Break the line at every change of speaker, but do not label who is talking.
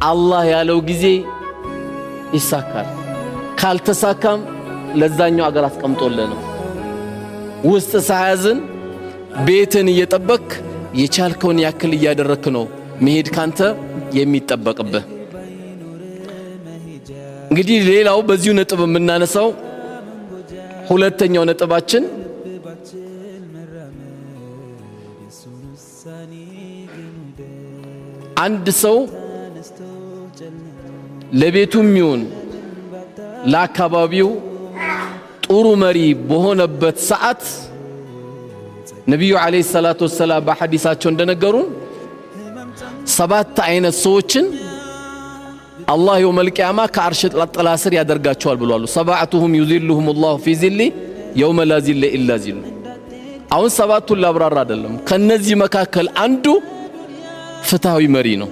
አላህ ያለው ጊዜ ይሳካል። ካልተሳካም ለዛኛው አገር አስቀምጦልህ ነው። ውስጥ ሳያዝን ቤትን እየጠበክ የቻልከውን ያክል እያደረክ ነው መሄድ ካንተ የሚጠበቅብህ። እንግዲህ ሌላው በዚሁ ነጥብ የምናነሳው ሁለተኛው ነጥባችን አንድ ሰው ለቤቱም ይሁን ለአካባቢው ጥሩ መሪ በሆነበት ሰዓት ነቢዩ ዓለይሂ ሰላቱ ወሰላም በሐዲሳቸው እንደነገሩን ሰባት አይነት ሰዎችን አላህ يوم القيامة ከአርሽ ጥላ ስር ያደርጋቸዋል ብሏሉ። سبعة يظلهم الله في ظله يوم لا ظل إلا ظله። አሁን ሰባቱን ላብራራ አይደለም። ከነዚህ መካከል አንዱ ፍትሃዊ መሪ ነው።